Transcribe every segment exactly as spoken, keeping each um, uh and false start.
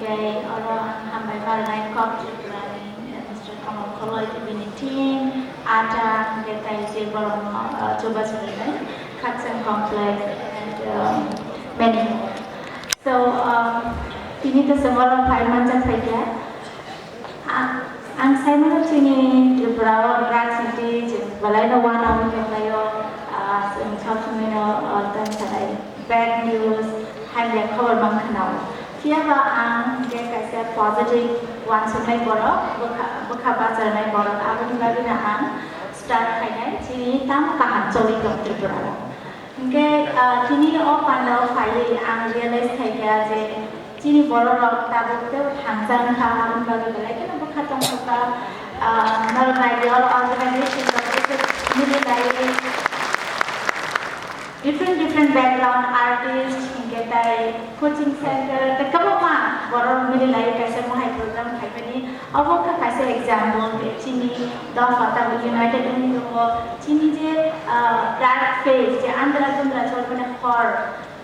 Tei oro ang hambai barnai kok Tripurani, eh, Mister Kamal Kholoi tei bini team, ata, hingke tei je borokno, eh, chubachu rinai, Khakchang Complex, and, um, many more. So, um, tini to se borok phai manjak phaikha. A-, ang saimano chini Tripura o drugs ni twi chwng belai no uanao wngwi tonglaio, ah, chwng sob somoi no, ah, tei sanai bad news, hamya khobor mang khwnao. Phiya ba ang hwnkhe kaisa positive uansuknai borok, bwkha, bwkha bacharnai borok, aboni bagwino ang start khainai chini tamo kaham choli tong Tripura o. Hingke, ah, tini o pandao phaiwi ang realize khaikha je chini bororok tabuk tei thansa wngkha, aboni bagwi belai kheno bwkha tongthokha. Ah, norok naidi oro organization rok bwswk mili lai different different background artist hingke tai coaching center tei kwbangma bororok mili lai kaisa mohai program khaimani. Obo wngkha kaisa example je chini dopha tabuk united wngwi tongo. Chini je, ah, dark phase, je andra dundra chormani hor,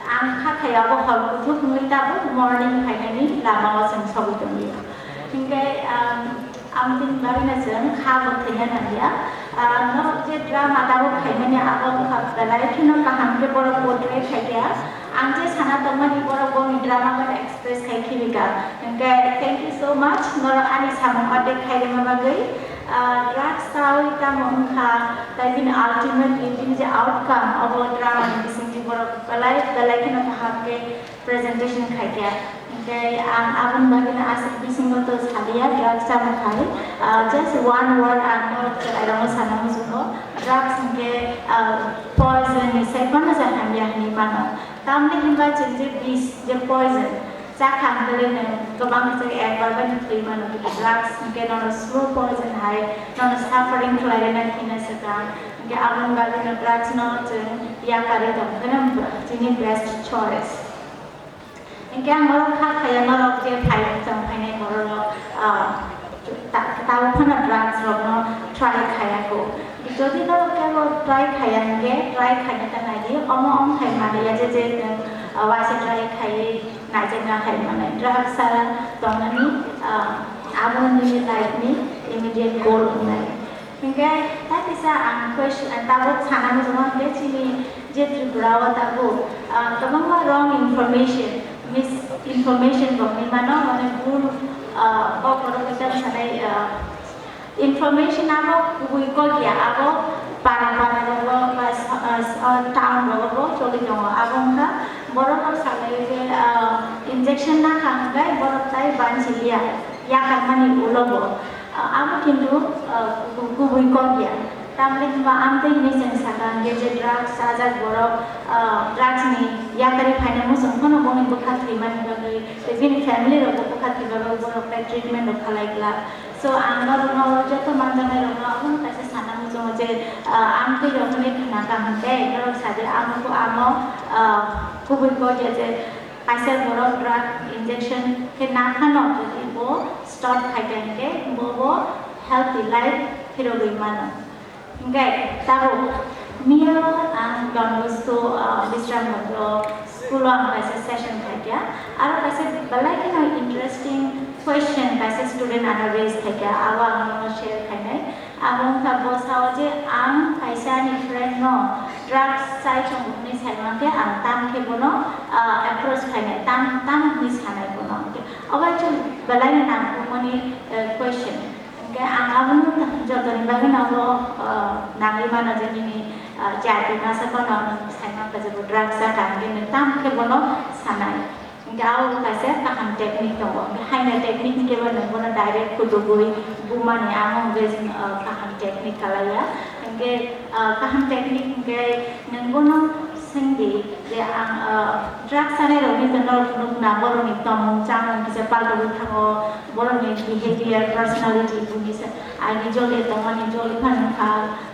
ang kha thai abo hor kuthuk wngwi tabuk morning phainani lama o chwng sogwi tongwi. Hingke, um, amtwini bagwino chwng kha bo thwina nangya. Ah, norok je drama tabuk khaimani abo wngkha belai kheno kaham khe borok portray khaikha. Ang je sana tongmani borok boni drama bai express khai khibika. Hingke thank you so much, norok ani samung update khairima bagwi. Ah, drugs chawi tamo wngkha, tai bini ultimately bini je outcome obo drama ni bisingtwi borok belai belai kheno kaham khe presentation khaikha. Hingke ang aboni bagwino aswk bisingo to saliya drugs tamo khai. Ah, just one word ang norok chwrairokno sana muchungo, drugs hingke, ah, poison ni sai phano se hamya hinwi mano. Tamni hinba chwng je bis, je poison, chakha hwnkhe nwng kwbang khe ekbar bai thwi mano, drugs hwnkhe nono slow poison hai, nono suffering khlai rwna hina swkang. Hwnkhe aboni bagwi no drugs no chwng yakarwi tong phano chini best choice. Hwnkhe ang norok kha khaya norok je phai chong phainai bororok, ah, Ta-, tabuk phano drugs rokno try khayako. Jodi norok kebo try khaya hwnkhe, try khaina ta naidi, omo wng khai mani ya je, je nwng, ah, waisa try khaiwi naijakna hai mani. Drugs sara tongnani, ah, abo nini life ni immediate goal wngnai. Hwnkhe, tai kisa ang question, tabuk sana muchungo hwnkhe chini je Tripura o tabuk, ah, kwbangma wrong information, misinformation bo wngwi mano, mane bul, ah, kok borok kisa sanai, ah, information abo kubui kok ya, abo para para rogo ba s-, ah, s-, ah, town rogo bo choli tongo. Abo wngkha borok rok sanai je, ah, injection nakha hwnkhe borok tai banchi liya, yakarmani ulo bo. Ah, abo kintu, ah, ku-, kubui kok ya. Tamni hwnba amtwi hinwi chwng sakha hwnkhe je drugs chajak borok, ah, drugs ni yakarwi phaina muchung phano boni bwkha thwimani bagwi tei bini family rokbo bwkha thwiba bagwi borok tai treatment rok khalai glak. So ang norokno joto manjaknai rokno abono kaisa sana muchungo je, ah, amtwi rok hwnwi khna kaham tei norok sadi amo, amo, ah, kubui kok ya je kaisa borok drug injection khe naphano jodi bo stop khaikha hwnkhe bo bo healthy life phirogwi mano. Hingke tabuk miya ang Don Bosco, ah, Bisram Bhadra school o ang kaisa session khaikha. Aro kaisa belai kheno interesting question kaisa student ano raise khaikha, abo ang nono share khainai. Abo wngkha bo sao je ang kaisa ani friend no drugs chai tongo hwnwi sai mankhe ang tam khe bono, ah, approach khainai, tam, tam hwnwi sanai bono. Obo actually belai no nangkukmani, eh, question. Hingke ang abono jotoni bagwi no abo, ah, nangwi mano je nini, ah, jati masa phano nwng sai mankha je bo drugs chakha hingke nwng tam khe bono sanai. Hingke abo kaisa kaham technique tongo. Hingke haino technique hingke bo nwng bono direct khudugwi bumani amo hingke, ah, kaham technique kalaiya. Hingke, ah, kaham technique hingke nwng bono swngdi je ang, ah, drugs chanai rokni to norok nukna borokni tongmung chamung kisa paltogwi thango, borokni behavior, personality buini se agi joli tongmani joli phano wngkha,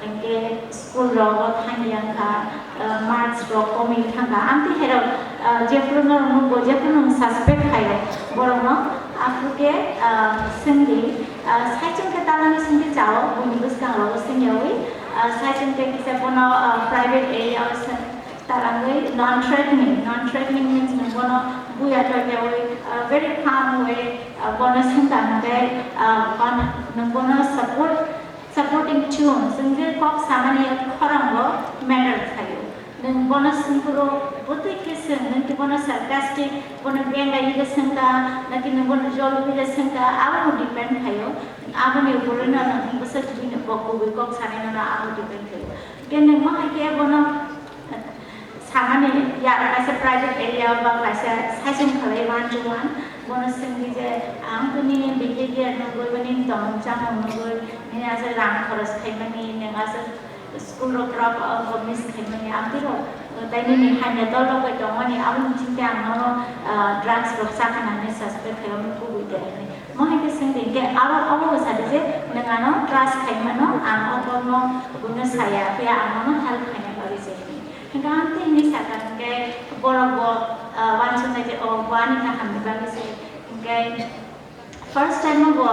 hingke school rogo thangya wngkha, ah, marks rok komwi thangkha. Amtwi herok, ah, jephuru norok nukgo, jephuru nwng suspect khaio, borokno aphuru khe, ah, swngdi, ah, saichung khe tamani swngdi chao, buini bwskango rogo swngyawi, ah, saichung khe kisa bono, ah, private area o swng-, Tarangwi non-threatening, non-threatening means nwng bono buya toiyawi, uh, very calm way, uh, bono swngkha hwnkhe, uh, bono, nwng bono support, supporting tune, chwng je kok samani khorang bo matter khlaio. Nwng bono swngphuru bwtwi khe swng, nwng khe bono sarcastic, bono bengai khe swngkha, naki nwng bono jol khe swngkha, abo depend khlaio. Aboni upor no nwng bwswk bini kok kubui kok sanai no abo depend khlaio. Khe nwng ma hai khe bono samani ya kaisa private area o ba kaisa saichung khalai one to one, bono swngdi je ang tini behavior nugwi, bini tongmung chamung nugwi, nini aswk rang khoros khaimani, nwng aswk school rok drop out rok miss khaimani, ang tiro, uh, tai nini hamya dol rok bai tongmani, aboni bisingtwi ang nono, uh, drugs rok chakhanani suspect khaimani kubui de hinwi. Mo hai khe swngdi, hinkhe abo, abo bo sadi je nwng ano trust khaimano, ang o borno buino saya, phiya ang nono help khaina bagwi se hinwi. Hinkhe ang tini sakha hinkhe borok bo, uh, uansuknai je, o bo ani kahamni bagwi se, hinkhe first time o bo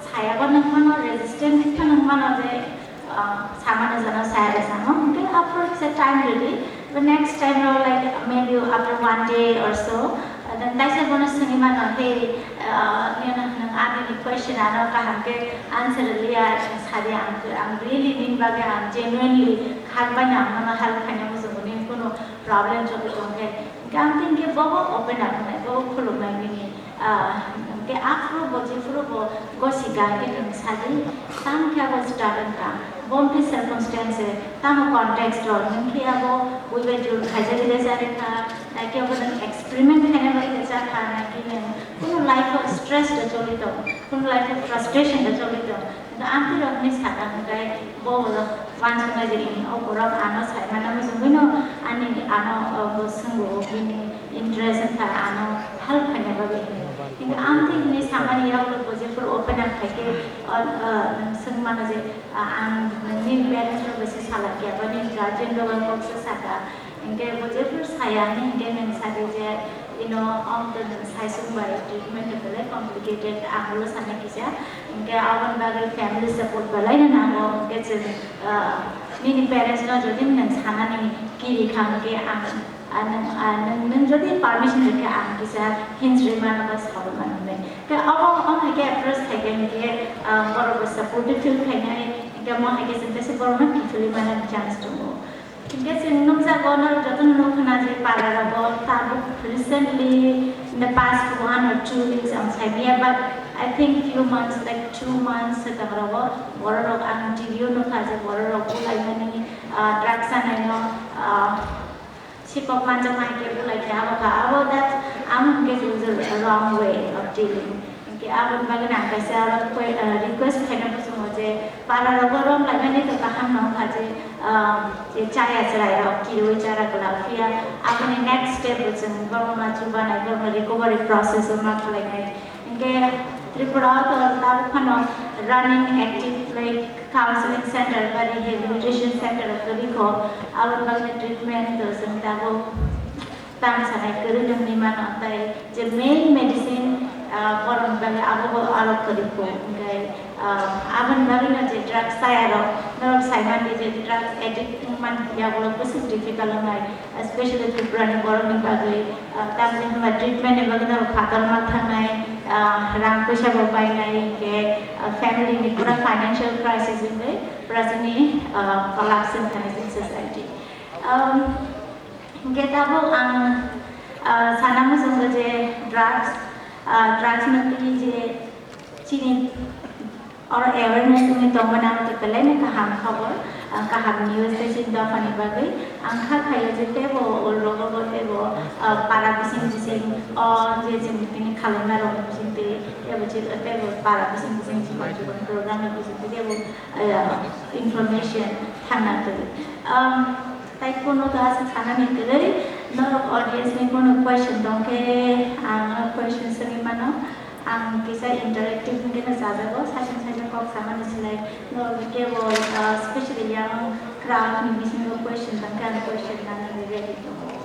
saya bo nang mano, resistant khe nang mano je, ah, samano jano saya de samo. Hinkhe after se time rwdi, the next time o, like, maybe after one day or so, uh, then taisa bono swngwi mano, "Hey, uh, nini, nang ani ni question ano kaham khe answer rwliya, sadi ang, ang really nini bagwi ang genuinely khak bai no ang nono help khaina muchungo, nini kunu problem jodi tongkhe." Hinkhe ang tini khe bobo open up wngnai, bobo khulumnai nini. Ah, hinkhe aphuru bo jephuru bo gosika hinkhe nwng sadi, tamo khe abo start wngkha, bo wngkhe circumstance, tamo context o, nwng khe abo buibai jul khaijak le jare kha, naki abo nwng experiment khaina bagwi khe cha kha, naki nwng kunu life o stress da choli tong, kunu life o frustration da choli tong. Hinkhe aunty rok hinwi sakha, hinkhe bo uansuknai je, "Ini o borok ano saimano mujungwino ani ano, o, bo swngo, bini interest wngkha ano help khaina bagwi," hinwi. Hinkhe aunty hinwi samani yagulo bo jephuru open up khaikhe, o, o, nwng swngmano je, a, ang nini parents rok bai se salak ya, ba nini guardian rok bai kok se sakha. Hinkhe bo jephuru saya hinwi hinkhe nwng sadi je, ino, omo to nwng saichung bai treatment rok belai complicated, ang ulo sana kisa. Hinkhe aboni bagwi family support belai no nango. Hinkhe chwng, ah, nini parents no jodi nwng sanani kiri kha hinkhe ang, ah, nwng, ah, nwng, nwng jodi permission rwkhe ang kisa hinsri mano ba saui mano hinwi. Hinkhe obo, omo hai khe approach khaikhe hinkhe, ah, borok bo supportive feel khainai, hinkhe omo hai khe chwng tesa borokno kiphilwi manani chance tongo. Hinkhe chwng nukjago, norok jotono nukha na je para rogo tabuk recently in the past one or two weeks ang saimanya, but I think few months, like two months swkang rogo borok rok ang T V o nukha je borok rok bulaimani, ah, drugs chanaino, ah, sipok manjakma hinkhe bulai khe abo kha, abo that amo hinkhe wrong way of dealing. Hinkhe aboni bagwi ang kaisa aro koi, ah, request khaina muchungo je para rogo rom laimani to kaham no wngkha je, ah, je chaya chwrai rok kirwi chara kwlak, phiya aboni next step bo chwng borokno ma chubanai, borokno recovery process o ma khlainai. Hinkhe Tripura o to tabuk phano running active like counseling center ba rehabilitation center rok kwrwi kho, aboni bagwi treatment to chwng tabuk tang sanai kwrwi nungni mano, tai je main medicine, ah, borokni bagwi abo bo aro kwrwi kho. Hinkhe, ah, aboni bagwino je drugs chaya rok, norok sai mandi je drugs addict wngmani yagulo bwswk difficult wngnai, especially Tripura ni borokni bagwi, ah, tamni hwnba treatment ni bagwi norok phatar ma thangnai, ah, rang puisa bo painai, hinkhe, ah, family ni pura financial crisis wngwi pura chini, ah, collapse wngkha chini society. Um, Hinkhe tabuk ang, ah, sana muchungo je drugs, ah, drugs no twi je chini oro awareness wngwi tongmani abo to belai no kaham khobor, ah, kaham news tei chini dophani bagwi. Ang kha khaio je teibo o rogo bo teibo, ah, para bising bising o je chwng tini khalaima rokni bising twi teibo chini teibo para bising bising chini program ni bising twi teibo, ah, information thangna twi. Um, Tai kuno to aswk sanani kwrwi, norok audience ni kuno question tong khe ang question swngwi mano. Ang kisa interactive wngwi no chajago, saichung saichung kok samani slai norok kebo, uh, specially young crowd ni bisingo question tong khe ang question nani ready tongo.